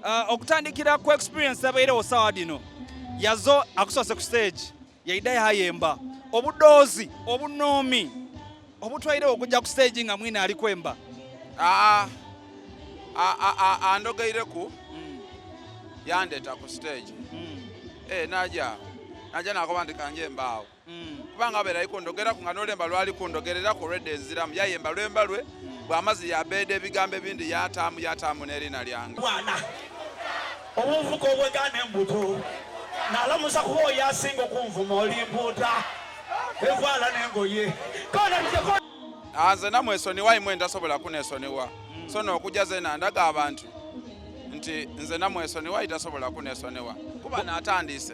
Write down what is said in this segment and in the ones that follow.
Uh, okutandikira ku experience abairewo sawa dino yazo akusoose ku stage yaida yayemba obudoozi obunoomi obutwairewo okujja ku stage nga mwine ali kwemba. Aa andogeireku yandeeta ku stage eh naja naja nakoba nti kanje mbaawo kubanga abeera ali kundogeraku nga n'olemba lwali kundogereraku already enziramu yayemba lwemba lwe bw'amaze yabeeda ebigambo ebindi yataamu yataamu n'erina lyange. Bwana obunvuka obwegaana embuto nalamusa kuba oyo asinga okunvuma oli mpuuta evaala n'engoye koona bitya. Ah, nze namwesoniwa imwe ntasobola kunesoniwa so nokuja zena ndaga abantu nti nze namwesoniwa itasobola kunesoniwa kuba natandise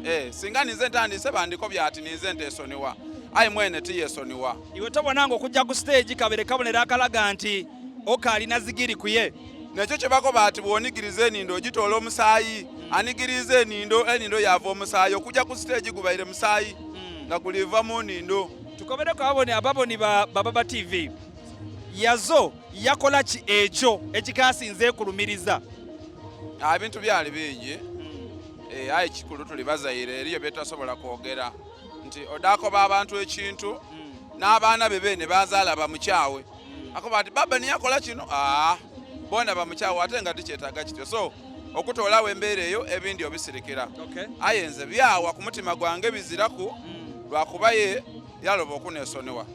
eh, singa ninze ntandise bandikobya ati ninze ntesoniwa aye mwene tiyesoniwa. Iwe tobona nga okujja ku stage kabere kabonero akalaga nti okaalina zigiri kuye? Nekyo kyebakoba ati bwonigiriza enindo ogitoola omusaayi, anigiriiza enindo, enindo yaava omusaayi, okujja ku stage gubaire musaayi nga guliva mu nindo. Tukobereko ababoni ababoni ba Baba TV. Yazo yakola ki ekyo ekikasinze ekulumiriza? Ebintu byali bingi eh, aye kikulu tuli bazaire eriyo byetutasobola kwogera nti odakoba abantu ekintu n'abaana be bene bazaala bamukyawe akoba ati baba niyakola kino aa bona bamukyawe ate nga tikyetaaga kityo so okutoolawo embeera eyo ebindi obisirikira. Aye nze byawa ku mutima gwange biziraku lwakuba ye yaloba okunesoniwa.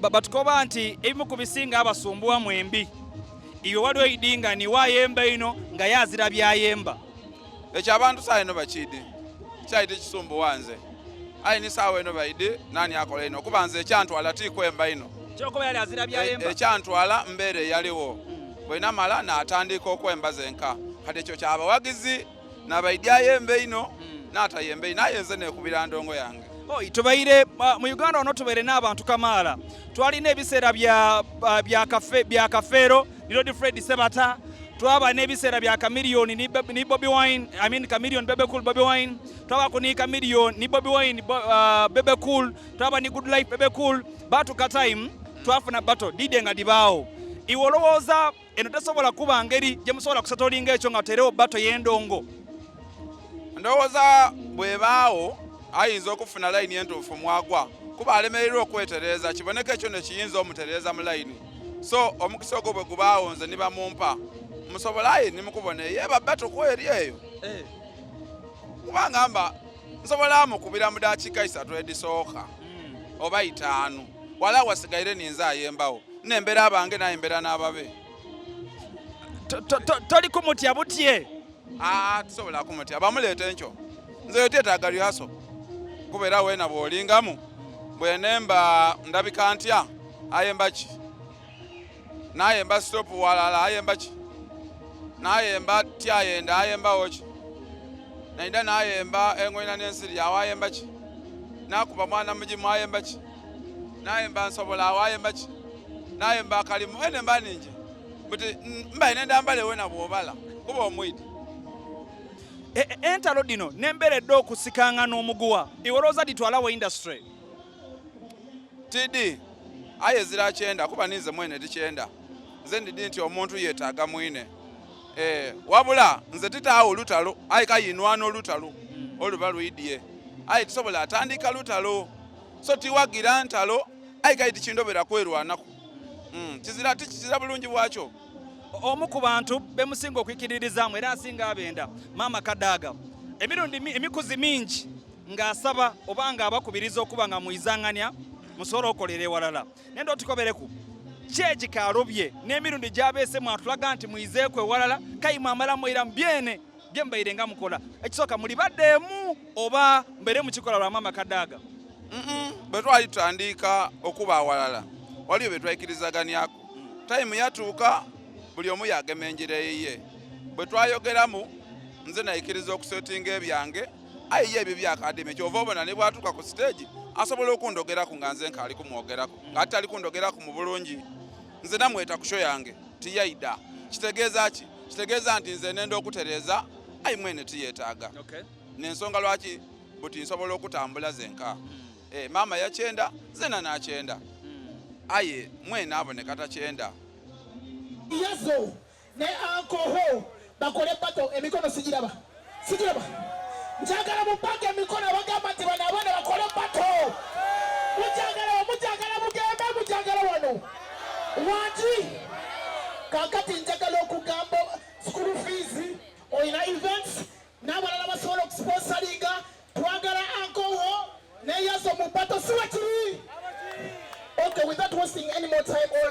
Batukoba nti ebimu ku bisinga abasumbuwa mwembi iwe waliwo eidi nga niwe ayemba ino nga yazira byayemba. Ekyo abantu saawa eno bakiidi kyali tikisumbuwa nze aye ni saawa eno baidi nani akola ino kuba nze ekyantwala tikwemba ino. Kyokoba yali azira byayemba. Ekyantwala mbeera eyaliwo bwenamala natandika okwemba zenka kati ekyo kyabawagizi nabaidi ayemba ino natayemba ino aye nze nekubira ndongo yange. Oi, tubaire mu Uganda ono tubaire n'abantu kamaala twalina ebiseera bya bya kafe bya Kafeero ni Lord Fred Sebata twaba n'ebiseera bya Chameleone ni, ni Bobi Wine I mean Chameleone Bebe Cool Bobi Wine twaba ku ni Chameleone ni Bobi Wine bo, Bebe Cool twaba ni Good Life Bebe Cool batuka time twafuna battle dide nga dibaawo iwe olowooza eno tesobola kuba ngeri gye musobola kusatolinga ekyo nga terewo battle y'endongo? Ndowooza bwebaawo ayinza okufuna layini entuufu mwagwa kuba alemererwa okwetereeza kiboneka ekyo nekiyinza omutereeza mu layini so omukisa ogwo bwe gubaawo nze nibamumpa musobola aye nimukubona eyo eba battle kweri eyo kubanga mba nsobola mukubira mu dakiika isatu edisooka oba itaanu wala wasigaire ninze ayembawo nembera abange nayembera n'ababe. Toli kumutya butye? Ah, tusobola kumutya bamuleeta enkyo nze yo tyetaaga rehearsal kuba era weena bw'olingamu bwenemba ndabika ntya ayemba ki nayemba stop walala ayemba ki nayemba tyayenda ayembawo ki naida nayemba engoina n'ensiri awo ayemba ki nakuba mwana mugimu ayemba ki nayemba nsobola awo ayemba ki nayemba akalimu ene mba ningi buti mba ine ndambale wena bwobala kuba omwidi. Entalo dino n'embeera edda okusikanga n'omuguwa iwe olowooza ditwalawo industry? Tidi aye zira kyenda kuba ninze mwene tikyenda nze ndidi nti omuntu yetaaga mwine eh, wabula nze titaawo lutalo aye kayinwana olutalo oluba lwidye aye tisobola atandika lutalo so tiwagira ntalo aye kaye tikindobera kwerwanaku kizira tikizira bulungi bwakyo. Omu ku bantu bemusinga okwikiririzaamu era asinga abenda Maama Kadaga emirundi emikuzi mingi ng'asaba oba ng'abakubiriza okuba nga mwizangania musobole okolera ewalala nenda otukobereku ki ekikalobye n'emirundi gyabeese mwatulaga nti mwizeeku ewalala kayi mwamala mwira byene bye mubaire nga mukola ekisooka muli baddeemu oba mbeere mukikola lwa Maama Kadaga? Bwe twali tutandika okuba awalala waliyo bye twaikirizaganyako tayimu yatuuka buli omu yagema enjira eyiye bwe twayogeramu nze naikiriza okusetinga ebyange aye ye ebyo byakademe kyova obona ne bwatuuka ku siteegi asobola okundogeraku nga nze nkaali kumwogeraku nga ate tali kundogeraku mu bulungi nze namweta ku sho yange tiyaida kitegeeza ki kitegeeza nti nze nenda okutereeza aye mwene tiyetaaga nensonga lwaki buti nsobola okutambula zenka eh, maama yakyenda zena nakyenda aye mwene aboneka takyenda. Yazo ne ankoho. Bakole battle. Emikono sigiraba, sigiraba. Njagala mupaka emikono abagamba nti bano abaana bakole battle. Mujagala, mujagala mugembe, mujagala wano wangi. Kakati njagala okugamba school fees, olina events n'abalala basobola okusponsoringa. Twagala ankowo neyazo mu battle, siwa kiri. Okay, without wasting any more time, all